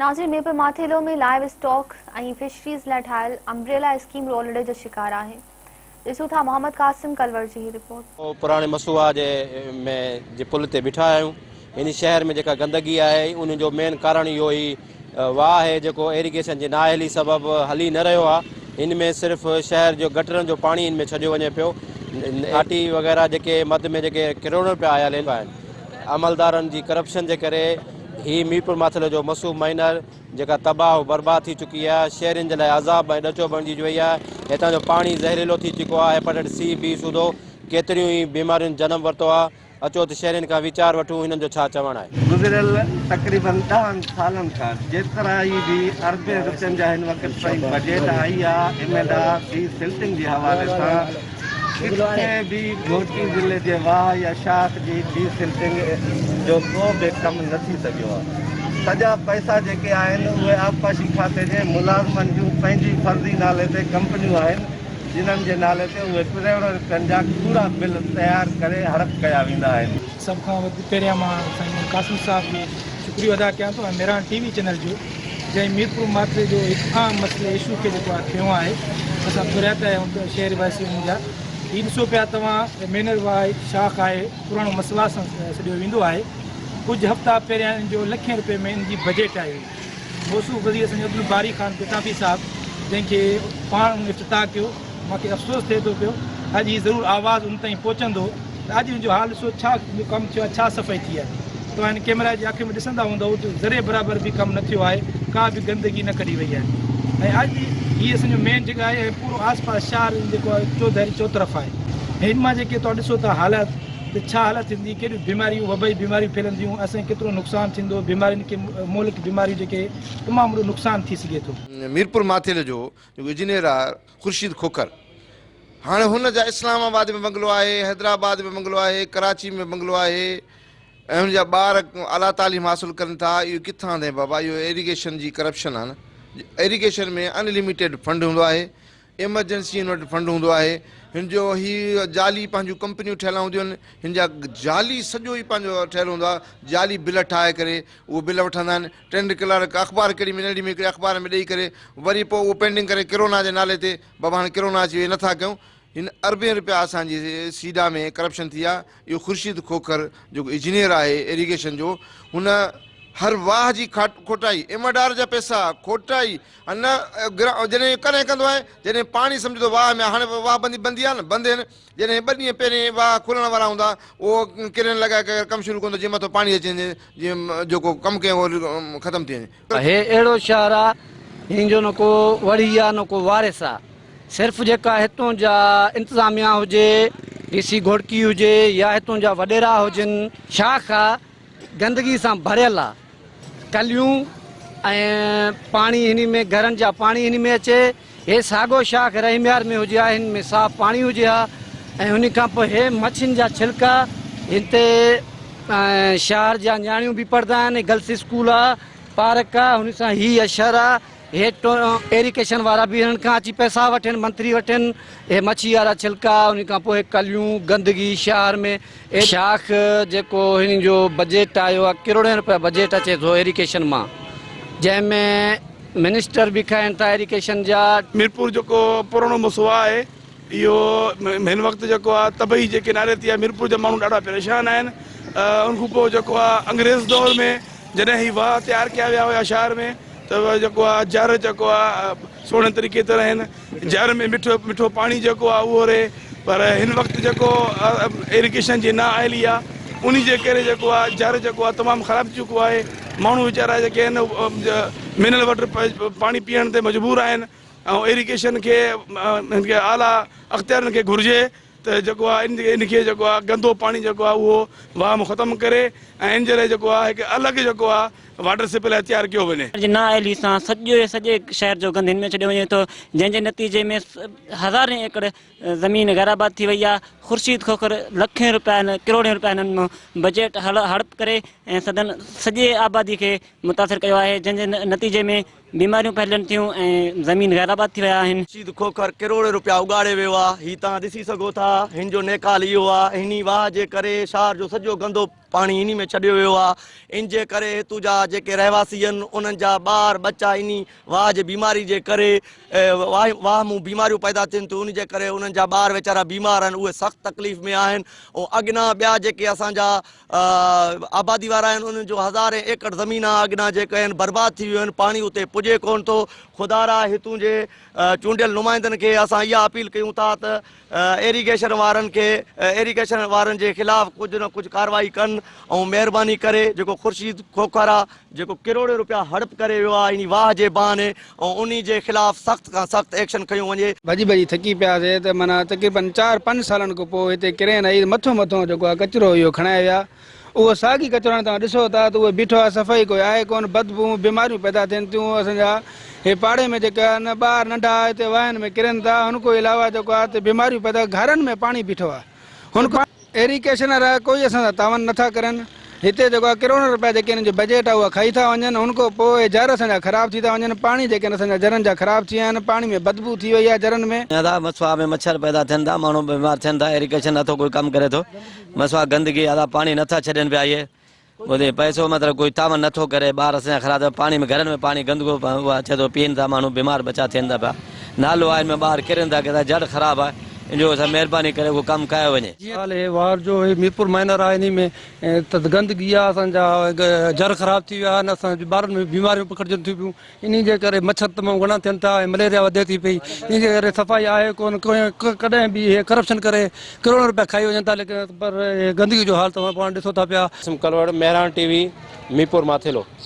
ناظرين Mirpur Mathelo ۾ live stock ۽ fisheries لاء ٺاهيل امبريلا اسڪيم رولڙي جو شڪار آهي ڏسون ٿا محمد قاسم ڪلوڙ جي هي رپورٽ. پراڻي مسوها جي ۾ جي پل تي بيٺا آهيون هن شهر ۾ جيڪا گندگي آهي ان جو مين ڪارڻ اهو ئي واهه آهي جيڪو ايريگيشن جي نااهلي سبب هلي نه رهيو آهي هن ۾ صرف شهر جو گٽرن جو پاڻي هن ۾ ڇڏيو وڃي پيو آٽي وغيره جيڪي مد ۾ جيڪي ڪروڙين رپيا آيل آهن عملدارن جي ڪرپشن جي ڪري هي ميرپور ماٿيلو جو مسو مائنر جيڪا تباهه و برباد ٿي چڪي آهي، شهرين جي لاء عذاب ۽ ڏچو بڻجي وئي آهي، هتان جو پاڻي زهريلو ٿي چڪو آهي، هيپاٽائٽس سي، بي سوڌو ڪيتريون ئي بيمارين جنم ورتو آهي، اچو ته شهرين کان ويچار وٺون هنن جو ڇا چوڻ آهي. گذريل تقريبن ڏهن سالن کان جيترا ئي به اربين رپين جا هن وقت تائين بجيٽ آئي آهي M and R de silting جي حوالي سان ڪٿي به گهوٽڪي ضلعي جي واهه يا شاخ جي ڊي سلٽنگ جو ڪو به ڪم نه ٿي سگهيو آهي. سڄا پئسا جيڪي آهن اهي آبپاشي کاتي جي ملازمن جون پنهنجي فرضي نالي تي ڪمپنيون آهن جنھن جي نالي تي اهي ڪروڙين رپين جا ڪوڙا بل تيار ڪري هڙپ ڪيا ويندا آهن. سڀ کان وڌ پهريان مان سائين محمد قاسم صاحب جو شڪريو ادا ڪيان ٿو ۽ ميران ٽي وي چينل جو جنهن ميرپور ماٿري جو هڪ اهم مسئلي اشو کي جيڪو آهي کنيو آهي اسان ٿورائتا آهيون ته شهر واسي ان جا هي ڏسو پيا توهان مينر واهه هڪ شاخ آهي پراڻو مسوا سان سڏيو ويندو آهي ڪجهه هفتا پهريان ان جو لکين روپين ۾ ان جي بجيٽ آئي هئي موصوف وزير اسان جو عبدالباري خان پتافي صاحب جنهن کي پاڻ ان افتتاح ڪيو مان کي افسوس ٿئي ٿو پيو اڄ هي ضرور آواز ان تائين پهچندو ته اڄ ان جو حال ڏسو ڇا ڪم ٿيو آهي ڇا صفائي ٿي آهي توهان هن ڪيمرا جي اک ۾ ڏسندا هوندؤ ته ذري برابر به ڪم نه ٿيو آهي ڪا به گندگي نه ڪڍي وئي آهي ۽ اڄ هي اسان جو مين جڳهه آهي ۽ پورو آس پاس شهر جيڪو آهي چوڌاري چوطرف آهي هن مان جيڪي توهان ڏسو ٿا حالت ته ڇا حالت ٿيندي ڪيڏيون بيماريون وبائي بيماريون ڦهلنديون اسان کي ڪيترو نقصان ٿيندو بيمارين کي مهلڪ بيماريون جيڪي تمام وڏو نقصان ٿي سگهي ٿو. ميرپور ماٿيلي جو جيڪو انجنيئر آهي خورشيد کوکر هاڻي هن جا اسلام آباد ۾ بنگلو آهي، حيدرآباد ۾ بنگلو آهي، ڪراچي ۾ بنگلو آهي ۽ هن جا ٻار اعليٰ تعليم حاصل ڪن ٿا اهو ڪٿان آندائين بابا اهو ايريگيشن جي ڪرپشن آهي نه ايريگيشن ۾ ان لميٽيڊ فنڊ هوندو آهي ايمرجنسي هن وٽ فنڊ هوندو آهي هن جو هي جعلي پنهنجون ڪمپنيون ٺهيل هونديون آهن هن جا جعلي سڄو ئي پنهنجو ٺهيل هوندو آهي جعلي بل ٺاهي ڪري اهو بل وٺندا آهن ٽينڊ ڪلارڪ اخبار ڪهڙي ۾ ننڍي ۾ هڪڙي اخبار ۾ ڏئي ڪري وري پوء اهو پينڊنگ ڪري ڪرونا جي نالي تي بابا هاڻي ڪرونا اچي وئي نٿا ڪيون هن اربين رپيا اسان جي سيڊا ۾ ڪرپشن ٿي آهي اهو خورشيد کوکر جيڪو انجنيئر آهي ايريگيشن جو هن هر واهه جي کوٽائي ايم ايڊ آر جا پئسا کوٽائي نه جڏهن ڪڏهن ڪندو آهي جڏهن پاڻي سمجهو ته واهه ۾ هاڻي واهه بندي بندي آهي نه بند آهن جڏهن ٻه ڏينهن پهرين واهه کلڻ وارا هوندا اهو ڪرين لڳائي ڪري ڪم شروع ڪندو جيئن مٿو پاڻي اچي وڃي جيئن جيڪو ڪم ڪيو اهو ختم ٿي وڃي. هي اهڙو شهر آ هن جو نه ڪو وڙهي آ نه ڪو وارث آ صرف جيڪا هتون جا انتظاميا هجي ڊي سي گهوٽڪي هجي يا هتون جا وڏيرا هجن شاخ آ گندگي سان ڀريل آ ڪليون ۽ پاڻي هني ۾ گهرن جا پاڻي هني ۾ اچي هي ساڳو شاخ رحيميار ۾ هجي ها هن ۾ صاف پاڻي هجي ها ۽ هن کان پوء هي مڇين جا ڇلڪا هتي شهر جا نياڻيون به پڙهندا آهن گرلس اسڪول آ پارڪ آ هن سان هي اشر آ هي ايريگيشن وارا به هنن کان اچي پئسا وٺن منٿري وٺن هي مڇي وارا ڇلڪا ان کان پوء ڪليون گندگي شهر ۾ شاخ جيڪو هن جو بجيٽ آيو آ ڪروڙين روپيا بجيٽ اچي ٿو ايريگيشن مان جنهن ۾ منسٽر به کائن ٿا ايريگيشن جا. ميرپور جيڪو پراڻو مسئلو آهي اهو هن وقت جيڪو آهي تباهي جي ڪناري تي آهي ميرپور جا ماڻهو ڏاڍا پريشان آهن ان کان پوء جيڪو آهي انگريز دور ۾ جڏهن هي واهه تيار ڪيا ويا هيا شهر ۾ ته جيڪو آهي جر جيڪو آهي سهڻي طريقي طرح هن جر ۾ مٺو مٺو پاڻي جيڪو آهي اهو رهي پر هن وقت جيڪو ايريگيشن جي نا اهلي آهي انهي جي ڪري جيڪو آهي جر جيڪو آهي تمام خراب ٿي چڪو آهي ماڻهو ويچارا جيڪي آهن منرل واٽر پاڻي پيئڻ تي مجبور آهن ۽ ايريگيشن کي هن کي اعليٰ اختيارين کي گهرجي ته جيڪو آهي ان کي جيڪو آهي گندو پاڻي جيڪو آهي اهو واهه مان ختم ڪري ۽ ان جي لاء جيڪو آهي هڪ الڳ جيڪو آهي واٽر سپلاء تيار ڪيو وڃي. جي نااهلي سان سڄي سڄي شهر جو گند هن ۾ ڇڏيو وڃي ٿو جنهن جي نتيجي ۾ هزارين ايڪڙ زمين غير آباد ٿي وئي آهي خورشيد کوکر لکين روپيا ڪروڙين روپيا هنن مان بجيٽ هڙپ ڪري ۽ سندن سڄي آبادي کي متاثر ڪيو آهي جنهن جي نتيجي ۾ بيماريون ڦهلجن ٿيون ۽ زمين غير آباد ٿي ويا آهن. رشيد کوکر ڪروڙين روپيا اڳاڙي ويو آ هي توهان ڏسي سگهو ٿا هن جو نيڪال اهو آ هني واهه جي ڪري شهر جو سڄو گندو. پاڻي انهي ۾ ڇڏيو ويو آ ان جي ڪري هتون جا جيڪي رهواسي آهن انهن جا ٻار ٻچا انهي واهه جي بيماري جي ڪري واهه مون بيماريون پيدا ٿين ٿيون ان جي ڪري انهن جا ٻار ويچارا بيمار آهن اهي سخت تڪليف ۾ آهن ۽ اڳنا ٻيا جيڪي اسان جا آبادي وارا آهن انهن جو هزارين ايڪڙ زمين اڳنا جيڪي آهن برباد ٿي ويون آهن پاڻي اتي پڄي ڪون ٿو خدارا هتون جي چونڊيل نمائندن کي اسان اها اپيل ڪيون ٿا ته ايريگيشن وارن کي ايريگيشن وارن جي خلاف ڪجهه نه ڪجهه ڪارروائي ڪن ۽ مهرباني ڪري جيڪو خورشيد کوکر آ جيڪو ڪروڙين روپيا هڙپ ڪري ويو آ انهي واهه جي بهاني ۽ انهي جي خلاف سخت کان سخت ايڪشن کنيو وڃي. ڀڄي ڀڄي ٿڪي پياسي ته معنيٰ تقريبن چار پنج سالن کان پوء هتي ڪرين آئي مٿو مٿو جيڪو آ ڪچرو اهو کڻائي ويا اهو ساڳي ڪچرو هاڻي توهان ڏسو ٿا ته اهو بيٺو آهي صفائي ڪوئي آهي ڪونه بدبو بيماريون پيدا ٿين ٿيون اسان جا هي پاڙي ۾ جيڪي آهن ٻار ننڍا هتي واهن ۾ ڪرن ٿا هن کان علاوه جيڪو آهي ته بيماريون پيدا گهرن ۾ پاڻي بيٺو آهي هن کان ايريگيشن وارا ڪوئي اسان سان تعاون نٿا ڪرن هتي جيڪو آهي ڪروڙن رپيا جيڪي هنن جو بجيٽ آهي اها کائي ٿا وڃن هن کان پوء اهي جر اسان جا خراب ٿي ٿا وڃن پاڻي جيڪي آهن اسان جا جرن جا خراب ٿي ويا آهن پاڻي ۾ بدبو ٿي وئي آهي جرن ۾. ادا مسوا ۾ مڇر پيدا ٿين ٿا ماڻهو بيمار ٿين ٿا ايريگيشن نٿو ڪوئي ڪم ڪري ٿو مسوا گندگي ادا پاڻي نٿا ڇڏين پيا اهي ٻڌي پئسو مطلب ڪوئي تعاون نٿو ڪري ٻار اسان جا خراب ٿيا پاڻي ۾ گهرن ۾ پاڻي گندگو اچي ٿو پين ٿا ماڻهو بيمار ٻچا ٿين ٿا پيا نالو آهي ان ۾ ٻار ڪرن ٿا ڪٿا جڙ خراب آهي ان جو اسان مهرباني ڪري ڪو ڪم ڪيو وڃي. حال هي وار جو هي ميرپور مائنر آهي انهي ۾ ته گندگي آهي اسان جا جر خراب ٿي ويا آهن اسان جي ٻارن ۾ بيماريون پکڙجن ٿيون پيون انهي جي ڪري مڇر تمام گهڻا ٿين ٿا ۽ مليريا وڌي ٿي پئي انهي جي ڪري صفائي آهي ڪونه ڪڏهن به هي ڪرپشن ڪري ڪروڙين روپيا کائي وڃن ٿا ليڪن پر هي گندگي جو حال توهان پاڻ ڏسو ٿا پيا. Qasim Kalwar, Mehran T V, Mirpur Mathelo.